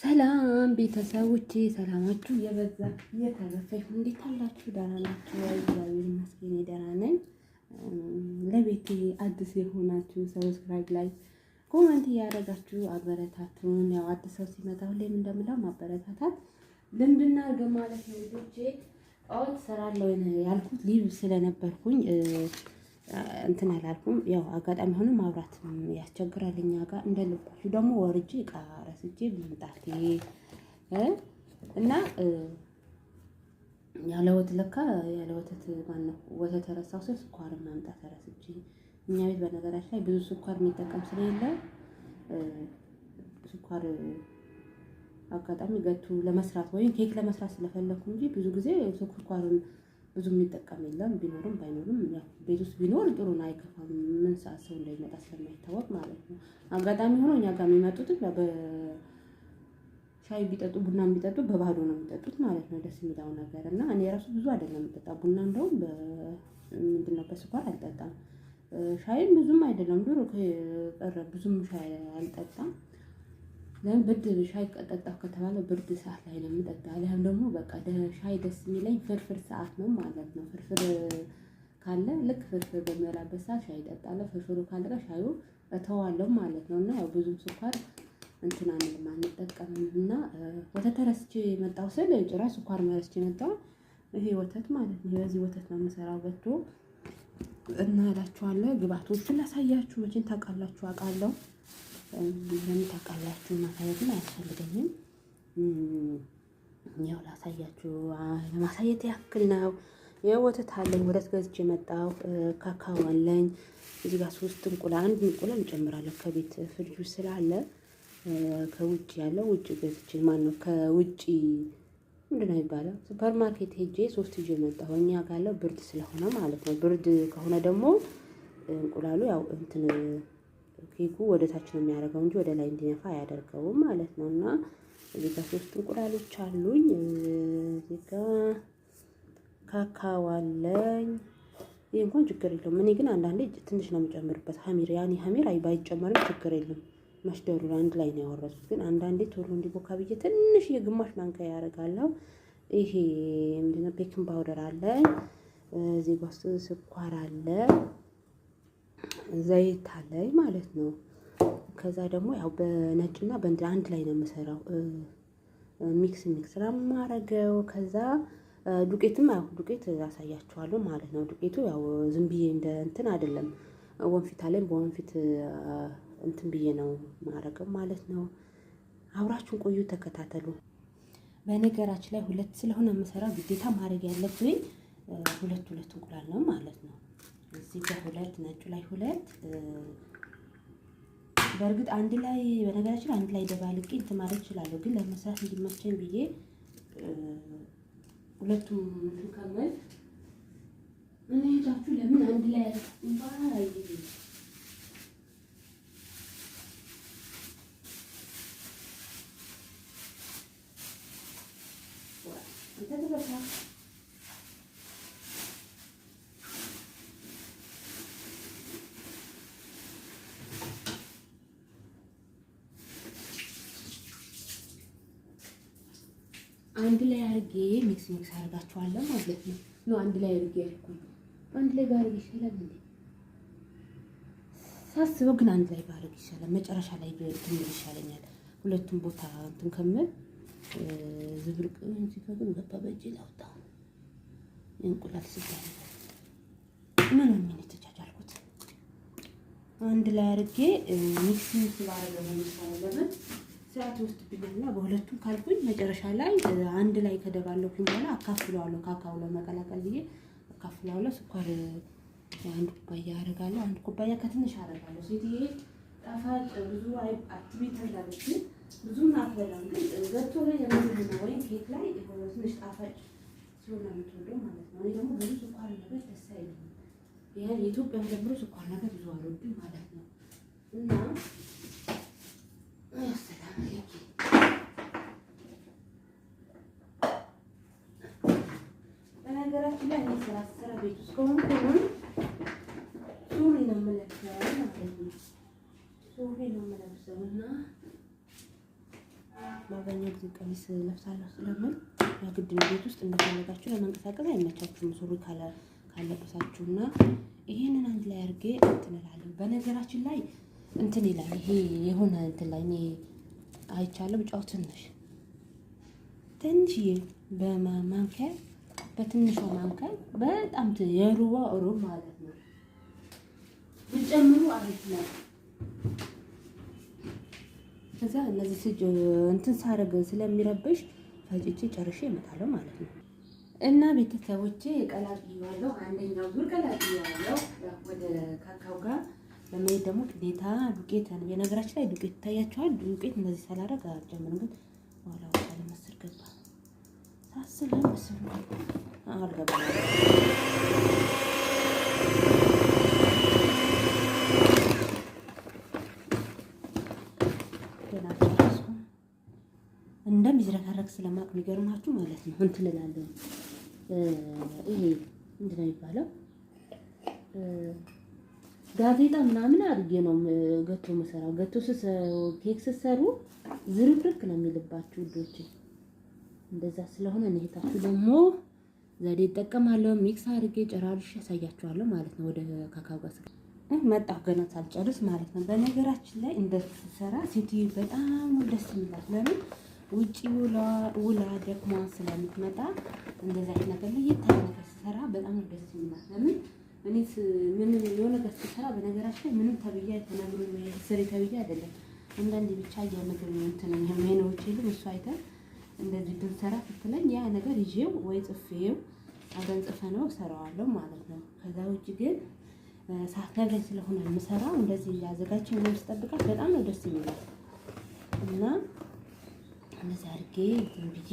ሰላም ቤተሰቦቼ፣ ሰላማችሁ የበዛ የተረፈ ይሁን። እንዴት አላችሁ? ደህና ናችሁ? እግዚአብሔር ይመስገን ደህና ነኝ። ለቤቴ አዲስ የሆናችሁ subscribe፣ like፣ comment እያደረጋችሁ አበረታቱን። ያው አዲስ ሰው ሲመጣ ሁሌም እንደምለው ማበረታታት ልምድ እናድርግ ማለት ነው። ልጆቼ ጠዋት እሰራለሁ ያልኩት live ስለነበርኩኝ እንትን አላልኩም። ያው አጋጣሚ ሆኖ ማብራት ያስቸግራል እኛ ጋር እንደልባችሁ ደግሞ ወርጄ እቃ ረስቼ መምጣቴ እና ያለ ወተት ለካ ያለ ወተት ማነው ወተት ረሳሁ ስል ስኳር ማምጣት ረስቼ። እኛ ቤት በነገራችን ላይ ብዙ ስኳር የሚጠቀም ስለሌለ ስኳር አጋጣሚ ገቱ ለመስራት ወይም ኬክ ለመስራት ስለፈለኩ እንጂ ብዙ ጊዜ ስኳሩን ብዙ የሚጠቀም የለም። ቢኖርም ባይኖርም ያው ቤት ውስጥ ቢኖር ጥሩ ነው፣ አይከፋም። ምን ሰዓት ሰው እንደሚመጣ ስለማይታወቅ ማለት ነው። አጋጣሚ ሆኖ እኛ ጋር የሚመጡትም በሻይ ቢጠጡ ቡና ቢጠጡ በባዶ ነው የሚጠጡት ማለት ነው። ደስ የሚለው ነገር እና እኔ ራሱ ብዙ አይደለም የምጠጣ ቡና፣ እንደውም ምንድነው በስኳር አልጠጣም። ሻይም ብዙም አይደለም፣ ድሮ ቀረ ብዙም ሻይ አልጠጣም። ለምን ብርድ ሻይ ጠጣሁ ከተባለ ብርድ ሰዓት ላይ ነው የምጠጣ። አሊያም ደግሞ በቃ ሻይ ደስ የሚለኝ ፍርፍር ሰዓት ነው ማለት ነው። ፍርፍር ካለ ልክ ፍርፍር በምበላበት ሰዓት ሻይ እጠጣለሁ። ፍርፍሩ ካለቀ ሻዩ እተዋለሁ ማለት ነው። እና ያው ብዙም ስኳር እንትን አንልም አንጠቀምም። እና ወተት ረስቼ መጣሁ ስል ጭራሽ ስኳር ረስቼ መጣሁ። ይሄ ወተት ማለት ነው። በዚህ ወተት ነው የምሰራው ገቶ እና እላችኋለሁ። ግብአቶቹን ላሳያችሁ መቼም ታውቃላችሁ፣ አውቃለሁ ለምን ታውቃላችሁ፣ ማሳየትም አያስፈልገኝም። ያው ላሳያችሁ ለማሳየት ያክል ነው። የወተት አለኝ፣ ወተት ገዝቼ መጣሁ። ካካው አለኝ እዚህ ጋር ሶስት እንቁላል፣ አንድ እንቁላል እንጨምራለን ከቤት ፍሪጅ ስላለ ከውጭ ያለው ውጭ ገዝቼ ማነው ከውጭ ምንድን ነው የሚባለው ሱፐር ማርኬት ሄጄ ሶስት ይዤ መጣሁ። እኛ ጋር ያለው ብርድ ስለሆነ ማለት ነው። ብርድ ከሆነ ደግሞ እንቁላሉ ያው እንትን ኬኩ ወደ ታች ነው የሚያደርገው እንጂ ወደ ላይ እንዲነፋ አያደርገውም ማለት ነው። እና እዚህ ጋር ሶስት እንቁላሎች አሉኝ። እዚህ ጋር ካካው አለኝ። ይህ እንኳን ችግር የለውም። እኔ ግን አንዳንዴ ትንሽ ነው የምጨምርበት። ሀሚር ያኔ ሀሚር አይ ባይጨመርም ችግር የለም። መሽደሩ አንድ ላይ ነው ያወረሱት። ግን አንዳንዴ ቶሎ እንዲቦካ ብዬ ትንሽ የግማሽ ማንኪያ ያደርጋለሁ። ይሄ ምንድነው baking powder አለኝ። እዚህ ጋር ስኳር አለ፣ ዘይት አለኝ ማለት ነው። ከዛ ደግሞ ያው በነጭና በእንትን አንድ ላይ ነው የምሰራው። mix mix ስለማረገው ከዛ ዱቄትም ያው ዱቄት አሳያችኋለሁ ማለት ነው። ዱቄቱ ያው ዝም ብዬ እንደ እንትን አይደለም፣ ወንፊት አለኝ በወንፊት እንትን ብዬ ነው ማረገው ማለት ነው። አብራችሁን ቆዩ፣ ተከታተሉ። በነገራችን ላይ ሁለት ስለሆነ የምሰራው ግዴታ ማድረግ ያለብኝ ሁለት ሁለት እንቁላል ነው ማለት ነው። እዚህ ጋር ሁለት፣ ነጩ ላይ ሁለት። በእርግጥ አንድ ላይ በነገራችን አንድ ላይ ደባልቄ እንትን ማለት እችላለሁ፣ ግን ለመስራት እንዲመቸኝ ብዬ ሁለቱም እንትን ከምል እኔ ሄዳችሁ ለምን አንድ ላይ ባይ አንድ ላይ አድርጌ mix mix አድርጋችኋለሁ ማለት ነው። No አንድ ላይ አድርጌ አልኩኝ። አንድ ላይ ባደርግ ይሻላል እንዴ ሳስበው፣ ግን አንድ ላይ ባደርግ ይሻላል። መጨረሻ ላይ እንትን ይሻለኛል። ሁለቱም ቦታ እንትን ከምል ዝብርቅ እዚህ ጋር ግን ገባ በእጄ ላውጣ። እንቁላል ስጋ ምን ምን የተቻቻልኩት አንድ ላይ አድርጌ mix mix ባደርገው ነው የሚሻለው። ለምን ሰዓት ይወስድብኛልና በሁለቱም ካልኩኝ መጨረሻ ላይ አንድ ላይ ከደባለኩኝ በኋላ አካፍለዋለሁ። ካካው ለመቀላቀል ብዬ አካፍለዋለሁ። ስኳር አንድ ኩባያ አደርጋለሁ። አንድ ኩባያ ከትንሽ አደርጋለሁ። ሴትዬ ጣፋጭ ብዙ አትቤ ትላለች፣ ብዙም አትበላም። ግን ገቶ ላይ ለምግብ ወይም ኬክ ላይ ትንሽ ጣፋጭ ሲሆን ነው የምትወደው ማለት ነው። እኔ ደግሞ ብዙ ስኳር ነገር ደስ አይለኝም። ያን የኢትዮጵያ ጀምሮ ስኳር ነገር ብዙ አልወድም ማለት ነው እና በነገራችን ላይ እኔ ስራ ስሰራ ቤት ውስጥ ከሆንኩ ሱሪ ነው የምለብሰው ማለት ነው። ሱሪ ነው የምለብሰው እና በአብዛኛው ጊዜ ቀሚስ ለብሳለሁ ስለምን ያው ግድ ነው። ቤት ውስጥ እንደፈለጋችሁ ለመንቀሳቀስ አይመቻችሁም ሱሪ ካለበሳችሁ እና ይሄንን አንድ ላይ አድርጌ እንትን እላለሁ። በነገራችን ላይ እንትን ይላል ይሄ የሆነ እንትን ላይ እኔ አይቻለሁ። ጨው ትንሽ ትንሽዬ በማንኪያ በትንሿ ማንኪያ በጣም የሩባ ሩብ ማለት ነው ብጨምሩ አሪፍ ነው። ከዛ እነዚህ ስጅ እንትን ሳረግ ስለሚረብሽ ፈጭቼ ጨርሼ እመጣለሁ ማለት ነው። እና ቤተሰቦቼ ቀላቅያለሁ። አንደኛው ዙር ቀላቅያለሁ። ወደ ካካው ጋር ለመሄድ ደግሞ ግዴታ ዱቄት፣ የነገራችን ላይ ዱቄት ይታያችኋል። ዱቄት እንደዚህ ሳላረግ አልጀምርም፣ ግን በኋላ ወጣ ለመስር ገባ ሳስል መስር አልገባም። ገና አልጨረስኩም። እንደሚዝረከረክ ስለማቅ የሚገርማችሁ ማለት ነው እንትን እላለሁ። ይሄ ምንድን ነው የሚባለው? ጋዜጣ ምናምን አድርጌ ነው ገቶ የምሰራው። ገቶ ኬክ ስትሰሩ ዝርክርክ ነው የሚልባችሁ ውዶች። እንደዛ ስለሆነ እኔ እህታችሁ ደግሞ ዘዴ እጠቀማለሁ። mix አድርጌ ጨራርሼ ያሳያችኋለሁ ማለት ነው። ወደ ካካው ጋር መጣሁ ገና ሳልጨርስ ማለት ነው። በነገራችን ላይ እንደዚህ ስሰራ ሴትዮ በጣም ነው ደስ የሚላት። ለምን ውጪ ውላ ደክሟ ስለምትመጣ እንደዛ አይነት ነገር ለየት ያለ ነገር ስሰራ በጣም ነው ደስ የሚላት። ለምን እኔ ምንም የሆነ ነገር ስሰራ በነገራችን ላይ ምንም ተብዬ ተነግሮኝ ስሪ ተብዬ አይደለም። አንዳንዴ ብቻ የምግብ እንትን ሜኖች የሉም እሱ አይተን እንደዚህ ብንሰራ ስትለኝ ያ ነገር ይዤው ወይ ጽፌው አብረን ጽፈነው እሰራዋለሁ ማለት ነው። ከዛ ውጭ ግን ሳትነግረኝ ስለሆነ የምሰራው እንደዚህ እያዘጋጀሁ ምናምን ስጠብቃት በጣም ነው ደስ የሚላት። እና እንደዚህ አድርጌ እንትን ብዬ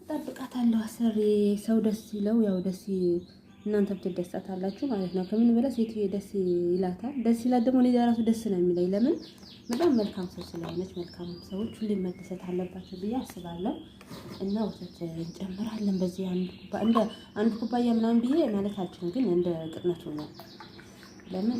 እጠብቃታለሁ። አሰሪ ሰው ደስ ሲለው ያው ደስ እናንተም ትደሰታላችሁ ማለት ነው። ከምን በላይ ሴትዮ ደስ ይላታል። ደስ ይላት ደግሞ እኔ ራሱ ደስ ነው የሚለኝ። ለምን በጣም መልካም ሰው ስለሆነች፣ መልካም ሰዎች ሁሌም መደሰት አለባቸው ብዬ አስባለሁ። እና ወተት እንጨምራለን በዚህ እንደ አንድ ኩባያ ምናምን ብዬ ማለት አልችልም፣ ግን እንደ ቅጥነቱ ነው። ለምን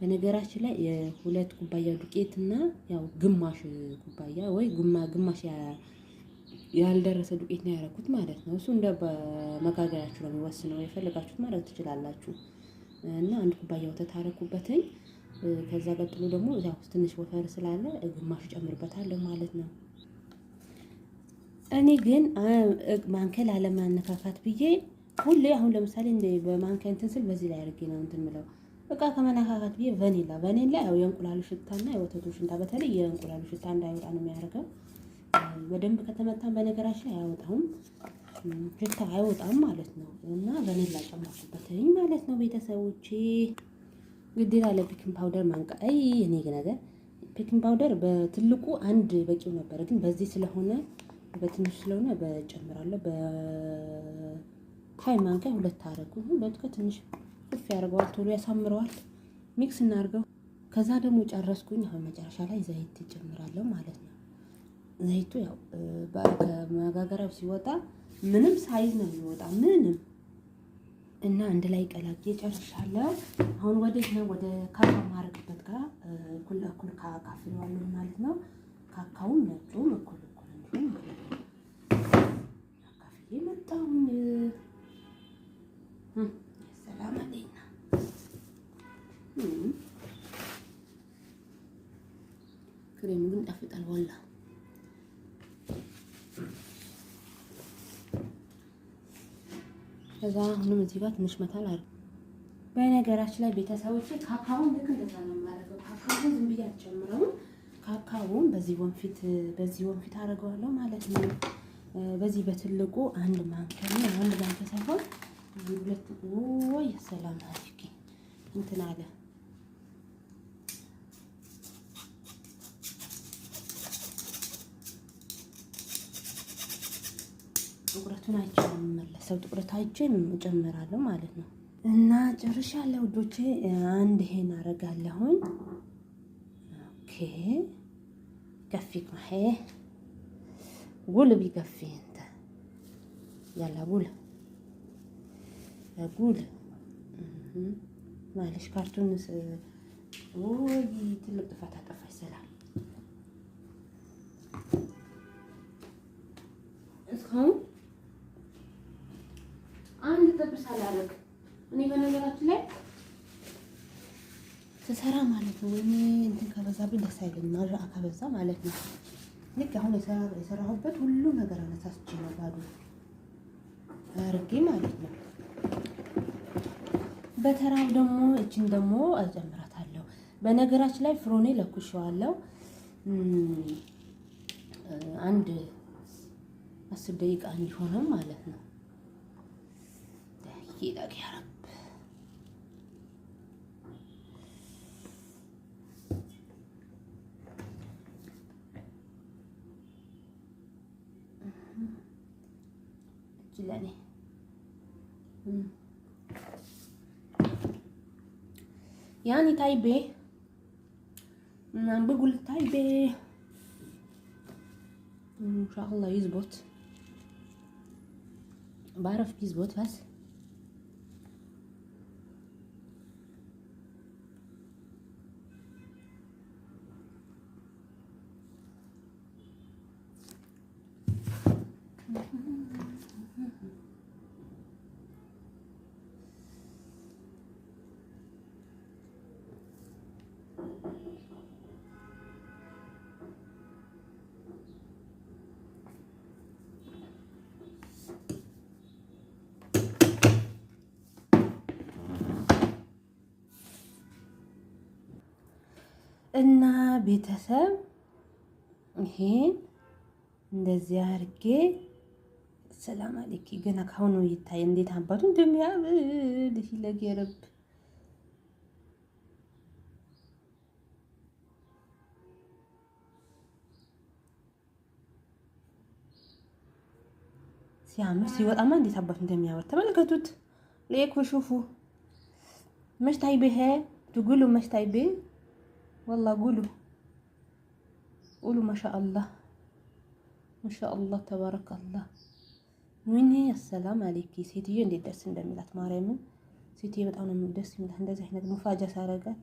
በነገራችን ላይ የሁለት ኩባያ ዱቄት እና ያው ግማሽ ኩባያ ወይ ግማሽ ያልደረሰ ዱቄት ነው ያደረኩት ማለት ነው። እሱ እንደ መጋገሪያችሁ ነው የሚወስነው፣ የፈለጋችሁት ማድረግ ትችላላችሁ። እና አንድ ኩባያ ወተት አደረኩበትኝ። ከዛ ቀጥሎ ደግሞ ያው ትንሽ ወፈር ስላለ ግማሽ ጨምርበታለሁ ማለት ነው። እኔ ግን ማንከል አለማነካካት ብዬ ሁሌ አሁን ለምሳሌ እንደ በማንኪያ እንትን ስል በዚህ ላይ አድርጌ ነው እንትን የምለው እቃ ከመነካካት ብዬ ቫኒላ ቫኒላ ያው የእንቁላሉ ሽታና የወተቱ ሽታ በተለይ የእንቁላሉ ሽታ እንዳይወጣ ነው የሚያደርገው። በደንብ ከተመታን በነገራችን ላይ አያወጣም፣ ሽታ አይወጣም ማለት ነው። እና ቫኒላ ጨመርኩበትኝ ማለት ነው ቤተሰቦቼ። ግዴታ ለ baking powder ማንቃ አይ እኔ ነገር baking powder በትልቁ አንድ በቂው ነበረ፣ ግን በዚህ ስለሆነ በትንሹ ስለሆነ በጨምራለሁ። በሻይ ማንኪያ ሁለት አደረኩ። ሁለት ከትንሽ ኩፍ ያደርገዋል፣ ቶሎ ያሳምረዋል። mix እናድርገው። ከዛ ደግሞ ጨረስኩኝ። አሁን መጨረሻ ላይ ዘይት እጨምራለሁ ማለት ነው። ዘይቱ ያው ከመጋገሪያው ሲወጣ ምንም ሳይዝ ነው የሚወጣ ምንም እና አንድ ላይ ቀላቅዬ ጨርሻለሁ። አሁን ወዴት ነው? ወደ ካካው ማድረግበት ጋር እኩል እኩል ካካፍለዋለሁ ማለት ነው። ካካውን ነጩም እኩል እኩል እንዲሁም ማለት ነው አካፍዬ መጣሁኝ። ሰላም አለኝና ክሬሙ ግን ጣፍጣል ወላ ከዛ አሁንም እዚህ ጋር ትንሽ መታል አድርግ። በነገራችን ላይ ቤተሰቦች ካካውን ልክ እንደዛ ነው የማደርገው። ካካውን ዝም ብዬ አልጨምረውም። ካካውን በዚህ ወንፊት በዚህ ወንፊት አደርገዋለሁ ማለት ነው። በዚህ በትልቁ አንድ ማንኪያ ነው፣ አንድ ማንኪያ ሳይሆን ሁለት። ወይ ሰላም አለይኪ እንትን አለ ጥቁረቱን አይቼ ነው የምመለሰው። ጥቁረት አይቼ እጨምራለሁ ማለት ነው። እና ጨርሻለሁ ውዶቼ። አንድ ይሄን አደርጋለሁኝ። okay كفيك محيه قول بيكفي انت يلا قول قول معلش ካርቱን ወይ ትልቅ ጥፋት አጠፋች። ሰላም እስካሁን አንድ ጥብስ አላደርግ። እኔ በነገራችን ላይ ስሰራ ማለት ነው ወይኔ እንትን ከበዛብኝ ደስ አይለኝም። አድራ ከበዛ ማለት ነው። ልክ አሁን የሰራሁበት ሁሉ ነገር አነሳስቼ ነው ባዶ አድርጌ ማለት ነው። በተራው ደግሞ እችን ደግሞ እጨምራታለሁ። በነገራችን ላይ ፍሮኔ ለኩሼዋለሁ። አንድ 10 ደቂቃ እንዲሆነው ማለት ነው። ደቂቃ ያረብ ለኔ ያኒ ታይቤ بقول طيبة ان شاء الله يزبط بعرف بيزبط بس እና ቤተሰብ ይሄን እንደዚህ አድርጌ ሰላም አለይኪ። ገና ካሁኑ ይታይ እንዴት አባቱ እንደሚያምር ይለግ የረብ ሲያምር ሲወጣማ እንዴት አባቱ እንደሚያምር ተመልከቱት። ليك وشوفوا مش طيبه تقولوا مش طيبه والله قولوا قولوا ما شاء الله ما شاء الله تبارك الله። ወይኔ አሰላም አለይኪ። ሴትዮ እንዴት ደስ እንደሚላት ማርያምን፣ ሴትዮ በጣም ነው ደስ የሚላት። እንደዚህ አይነት مفاجأة ሳረጋት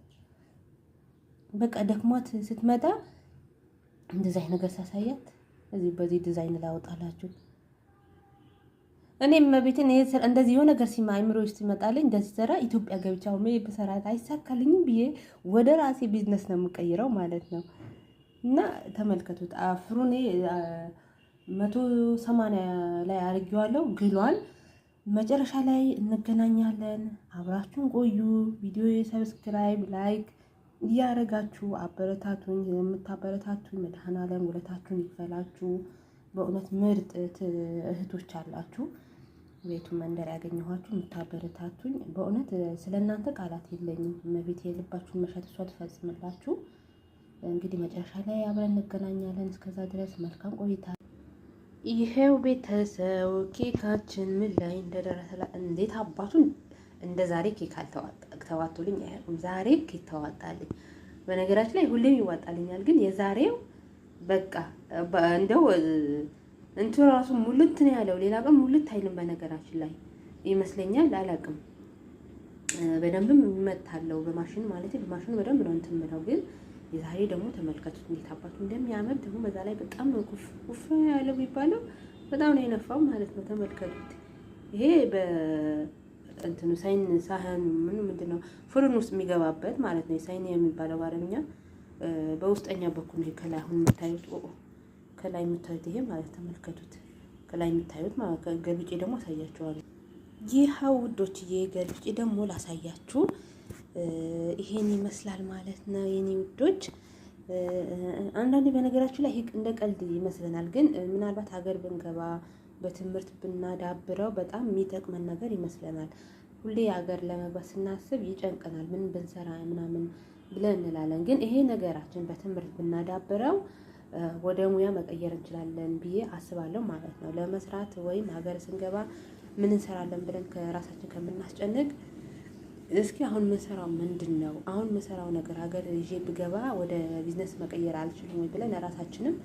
በቃ ደክሟት ስትመጣ እንደዚህ አይነት ነገር ሳሳያት እዚህ በዚህ ዲዛይን ላወጣላችሁ። እኔም መቤቴን እንደዚህ የሆነ ነገር ሲማ አይምሮ ውስጥ ይመጣልኝ እንደዚህ ሰራ ኢትዮጵያ ገብቻው ሜ በሰራት አይሳካልኝም ብዬ ወደ ራሴ ቢዝነስ ነው የምቀይረው ማለት ነው። እና ተመልከቱት ፍሩኔ 180 ላይ አድርጌዋለሁ፣ ግሏል። መጨረሻ ላይ እንገናኛለን። አብራችሁን ቆዩ። ቪዲዮ subscribe፣ like እያረጋችሁ አበረታቱኝ። የምታበረታቱኝ መድኃኔዓለም ውለታችሁን ይክፈላችሁ። በእውነት ምርጥ እህቶች አላችሁ። ቤቱ መንደር ያገኘኋችሁ የምታበረታቱኝ በእውነት ስለ እናንተ ቃላት የለኝም። እመቤቴ የልባችሁን መሻት እሷ ትፈጽምላችሁ። እንግዲህ መጨረሻ ላይ አብረን እንገናኛለን። እስከዛ ድረስ መልካም ቆይታ። ይሄው ቤተሰብ ኬካችን ምን ላይ እንደደረሰ እንዴት አባቱን እንደ ዛሬ ኬክ አልተዋጡልኝ አያውቅም። ዛሬ ኬክ ተዋጣልኝ። በነገራችን ላይ ሁሌም ይዋጣልኛል፣ ግን የዛሬው በቃ እንደው እንቱ ራሱ ሙልት ነው ያለው። ሌላ ቀን ሙልት አይልም። በነገራችን ላይ ይመስለኛል፣ አላውቅም። በደንብም ይመታለው በማሽን ማለት በማሽኑ በደንብ ነው እንትን የምለው። ግን የዛሬ ደግሞ ተመልከቱት እንዴት አባቱ እንደሚያምር ደግሞ በዛ ላይ በጣም ነው ኩፍ ኩፍ ያለው የሚባለው በጣም ነው የነፋው ማለት ነው። ተመልከቱት። ይሄ በእንትኑ ሳይን ሳህን ምን ምንድነው فرن ውስጥ የሚገባበት ማለት ነው። ሳይን የሚባለው በአረብኛ በውስጠኛ በኩል ነው። ከላይ አሁን የምታዩት ከላይ የምታዩት ይሄ ማለት ተመልከቱት። ከላይ የምታዩት ማለት ገልብጬ ደግሞ አሳያችኋለሁ። ይኸው ውዶችዬ ገልብጬ ደግሞ ላሳያችሁ። ይሄን ይመስላል ማለት ነው የኔ ውዶች። አንዳንዴ በነገራችሁ ላይ ይሄ እንደ ቀልድ ይመስለናል፣ ግን ምናልባት ሀገር ብንገባ በትምህርት ብናዳብረው በጣም የሚጠቅመን ነገር ይመስለናል። ሁሌ ሀገር ለመግባት ስናስብ ይጨንቀናል፣ ምን ብንሰራ ምናምን ብለን እንላለን። ግን ይሄ ነገራችን በትምህርት ብናዳብረው ወደ ሙያ መቀየር እንችላለን ብዬ አስባለሁ ማለት ነው። ለመስራት ወይም ሀገር ስንገባ ምን እንሰራለን ብለን ከራሳችን ከምናስጨንቅ እስኪ አሁን ምሰራው ምንድን ነው? አሁን ምሰራው ነገር ሀገር ይዤ ብገባ ወደ ቢዝነስ መቀየር አልችልም ወይ ብለን ራሳችንም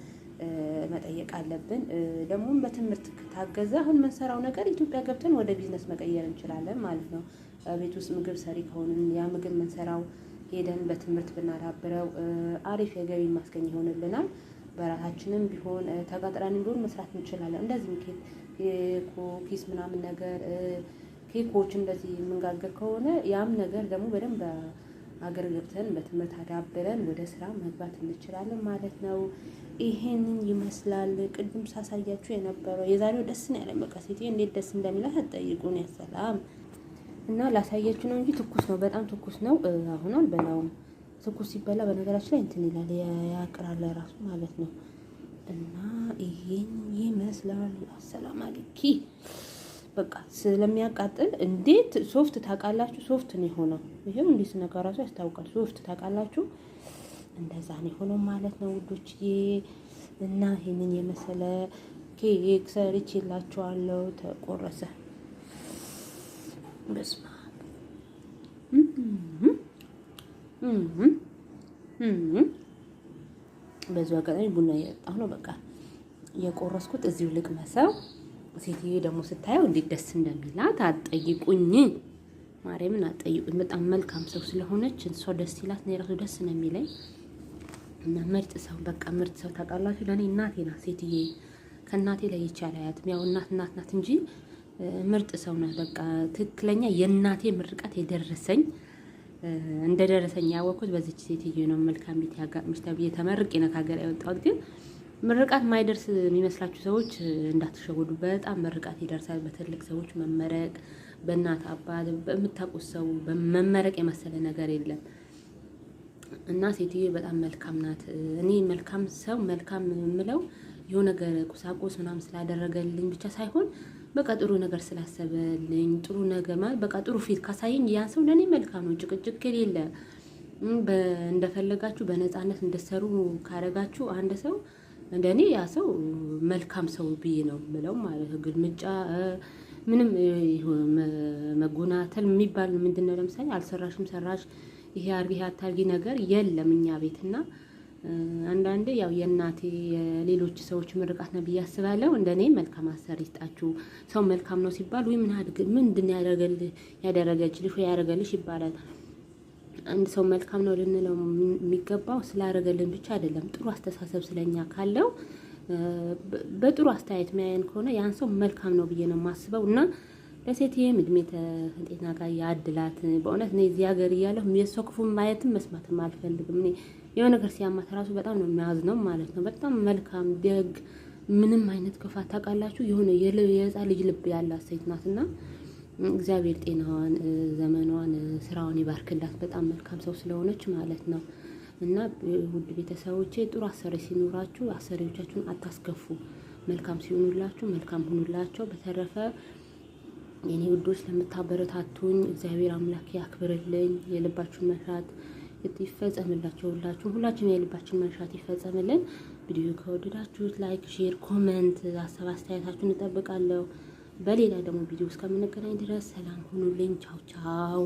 መጠየቅ አለብን። ደግሞም በትምህርት ከታገዘ አሁን ምንሰራው ነገር ኢትዮጵያ ገብተን ወደ ቢዝነስ መቀየር እንችላለን ማለት ነው። ቤት ውስጥ ምግብ ሰሪ ከሆንን ያ ምግብ ምንሰራው ሄደን በትምህርት ብናዳብረው አሪፍ የገቢ ማስገኝ ይሆንልናል። በራሳችንም ቢሆን ተቀጥረንም ቢሆን መስራት እንችላለን። እንደዚህም cookies ምናምን ነገር፣ ኬኮች እንደዚህ የምንጋግር ከሆነ ያም ነገር ደግሞ በደንብ አገር ገብተን በትምህርት አዳብረን ወደ ስራ መግባት እንችላለን ማለት ነው። ይሄንን ይመስላል ቅድም ሳሳያችሁ የነበረው። የዛሬው ደስ ነው ያለኝ። በቃ ሴትዮ እንዴት ደስ እንደሚላት አትጠይቁን። ያሰላም እና ላሳያችሁ ነው እንጂ ትኩስ ነው፣ በጣም ትኩስ ነው። አሁን አልበላውም። ትኩስ ሲበላ በነገራችን ላይ እንትን ይላል፣ ያቅራል ራሱ ማለት ነው። እና ይሄን ይመስላል። አሰላም አለይኪ። በቃ ስለሚያቃጥል እንዴት soft ታውቃላችሁ? Soft ነው የሆነው። ይሄው እንዲህ ስነካ ራሱ ያስታውቃል። Soft ታውቃላችሁ? እንደዛ ነው የሆነው ማለት ነው ውዶችዬ። እና ይሄንን የመሰለ ኬክ ሰርቼላችኋለሁ። ተቆረሰ። በስመ አብ። በዚሁ አጋጣሚ ቡና እየጠጣሁ ነው። በቃ የቆረስኩት እዚሁ ልቅመሰው። ሴትዬ ደግሞ ስታየው እንዴት ደስ እንደሚላት አትጠይቁኝ፣ ማርያምን አትጠይቁኝ። በጣም መልካም ሰው ስለሆነች እሷ ደስ ይላት፣ እኔ ራሱ ደስ ነው የሚለኝ። እና ምርጥ ሰው፣ በቃ ምርጥ ሰው ታውቃላችሁ። ለእኔ እናቴ ናት ሴትዬ፣ ከእናቴ ለይቼ አላያትም። ያው እናት እናት ናት እንጂ ምርጥ ሰው ናት። በቃ ትክክለኛ የእናቴ ምርቃት የደረሰኝ እንደደረሰኝ ያወቅኩት በዚች ሴትዬ ነው። መልካም ቤት ያጋጥምሽ ተብዬ ተመርቄ ነው ከሀገር የወጣሁት። ግን ምርቃት ማይደርስ የሚመስላችሁ ሰዎች እንዳትሸወዱ። በጣም ምርቃት ይደርሳል። በትልቅ ሰዎች መመረቅ፣ በእናት አባት፣ በምታውቁት ሰው መመረቅ የመሰለ ነገር የለም። እና ሴትዬ በጣም መልካም ናት። እኔ መልካም ሰው መልካም የምለው የሆነ ነገር ቁሳቁስ ምናምን ስላደረገልኝ ብቻ ሳይሆን በቃ ጥሩ ነገር ስላሰበልኝ፣ ጥሩ ነገር ማለት በቃ ጥሩ ፊት ካሳየኝ ያን ሰው ለእኔ መልካም ነው። ጭቅጭቅ ከሌለ፣ እንደፈለጋችሁ በነፃነት እንደሰሩ ካረጋችሁ አንድ ሰው እንደኔ ያ ሰው መልካም ሰው ብዬ ነው የምለው ማለት ነው። ግልምጫ ምንም መጎናተል የሚባል ምንድን ነው? ለምሳሌ አልሰራሽም፣ ሰራሽ፣ ይሄ አርጊ፣ ይሄ አታርጊ ነገር የለም እኛ ቤትና አንዳንዴ ያው የእናቴ የሌሎች ሰዎች ምርቃት ነው ብዬ አስባለሁ። እንደኔ መልካም አሰሪ ይስጣችሁ። ሰው መልካም ነው ሲባል ወይ ምን አድርግ ምንድን ያደረገችልሽ ወይ ያደረገልሽ ይባላል። አንድ ሰው መልካም ነው ልንለው የሚገባው ስላደረገልን ብቻ አይደለም። ጥሩ አስተሳሰብ ስለኛ ካለው፣ በጥሩ አስተያየት የሚያየን ከሆነ ያን ሰው መልካም ነው ብዬ ነው የማስበው። እና ለሴትዬም እድሜ ጤና ጋር ያድላት። በእውነት እኔ እዚህ ሀገር እያለሁ የእሷ ክፉ ማየትም መስማትም አልፈልግም። እኔ የሆነ ነገር ሲያማት ራሱ በጣም ነው የሚያዝነው ማለት ነው። በጣም መልካም፣ ደግ፣ ምንም አይነት ክፋት ታውቃላችሁ፣ የሆነ የህፃን ልጅ ልብ ያላት ሴት ናትና እግዚአብሔር ጤናዋን፣ ዘመኗን፣ ስራዋን ይባርክላት። በጣም መልካም ሰው ስለሆነች ማለት ነው። እና ውድ ቤተሰቦቼ ጥሩ አሰሪ ሲኖራችሁ አሰሪዎቻችሁን አታስከፉ። መልካም ሲሆኑላችሁ መልካም ሁኑላቸው። በተረፈ የኔ ውዶች ለምታበረታቱኝ እግዚአብሔር አምላክ ያክብርልኝ። የልባችሁን መሻት ይፈጸምላችሁ። ሁላችሁም ሁላችንም የልባችን መሻት ይፈጸምልን። ቪዲዮ ከወደዳችሁት like፣ share፣ comment፣ ሀሳብ አስተያየታችሁን እጠብቃለሁ። በሌላ ደግሞ ቪዲዮ እስከምንገናኝ ድረስ ሰላም ሁኑልኝ። ቻው ቻው።